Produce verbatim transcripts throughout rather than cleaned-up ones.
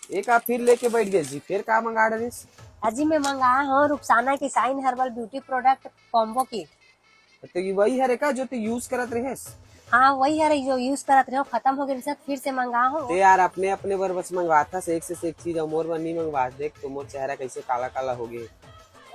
एक आप फिर लेके बैठ गए जी, फिर का मंगा डरिस? अजी, मैं मंगाया हूँ रुखसाना के साइन herbal beauty product combo kit. तो ये वही हरे का जो तू यूज करत रहेस? हाँ, वही हरे जो यूज करत रहे, खत्म हो गए, फिर से मंगा हूँ। ते यार, अपने अपने बर बस मंगवाथस एक से एक चीज, और मोर बर नहीं मंगवास। देख तो मोर चेहरा कैसे काला काला हो गए।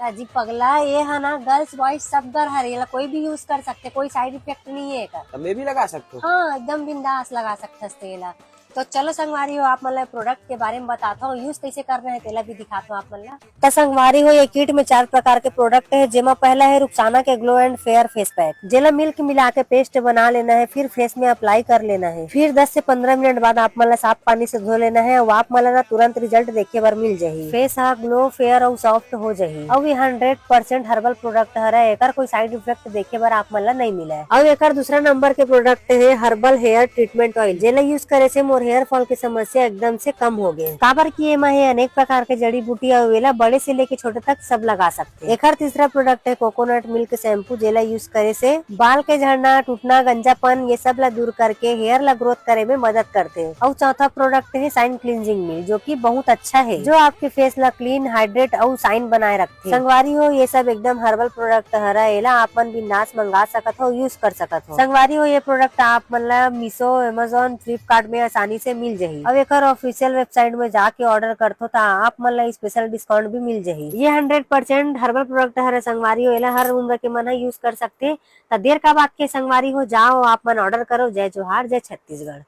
अजी पगला, ये है ना, गर्ल्स बॉयज सब बर हरे, एला कोई भी यूज कर सकते, कोई साइड इफेक्ट नहीं है एकर। तो मैं भी लगा सकता हूँ? हाँ, एकदम बिंदास लगा सकथस तेला। तो चलो संगवारी हो, आप मन ला प्रोडक्ट के बारे में बताता हूँ, यूज कैसे करना है तेला भी दिखाता हूँ आप मन ला। तो संगवारी हो, ये किट में चार प्रकार के प्रोडक्ट है, जेमा पहला है रुखसाना के glow and fair face pack, जेला मिल्क मिला के पेस्ट बना लेना है, फिर फेस में अप्लाई कर लेना है। फिर दस से पंद्रह मिनट बाद आप मन ला साफ पानी से धो लेना है, अउ आप मन ला ना तुरंत रिजल्ट देखे बर मिल जाही। फेस हा ग्लो, फेयर अउ सॉफ्ट हो जाही, अउ ये हंड्रेड परसेंट हर्बल प्रोडक्ट हरे, एकर कोई साइड इफेक्ट देखे बर आप मन ला नहीं मिले। अउ एकर दूसरा नंबर के प्रोडक्ट है हर्बल हेयर ट्रीटमेंट ऑयल, जेला यूज करे से मोर हेयर फॉल के समस्या एकदम से कम हो गए, काबर कि एमा है अनेक प्रकार के जड़ी बूटी, अउ एला बड़े से लेके छोटे तक सब लगा सकते। एकर तीसरा प्रोडक्ट है कोकोनट मिल्क शैम्पू, जेला यूज करे से बाल के झड़ना, टूटना, गंजापन, ये सब ला दूर करके हेयर ला ग्रोथ करे में मदद करथे। अउ चौथा प्रोडक्ट है साइन क्लींजिंग मिल्क, जो कि बहुत अच्छा है, जो आपके फेस ला क्लीन, हाइड्रेट अउ साइन बनाए रखथे। संगवारी हो, ये सब एकदम हर्बल प्रोडक्ट हरा, एला आप मन बिंदास मंगा सकत हो, यूज कर सकत हो। संगवारी हो, ये प्रोडक्ट आप मन ला मीशो, Amazon, फ्लिपकार्ट में आसानी से मिल जाही। अब एकर ऑफिशियल वेबसाइट में जाके ऑर्डर करथो, त आप मन ला स्पेशल डिस्काउंट भी मिल जाही। ये हंड्रेड परसेंट हर्बल प्रोडक्ट हरे संगवारी हो, एला हर उम्र के मन ह यूज कर सकथे। त देर का बात के संगवारी हो, जाओ आप मन ऑर्डर करो। जय जोहार, जय छत्तीसगढ़।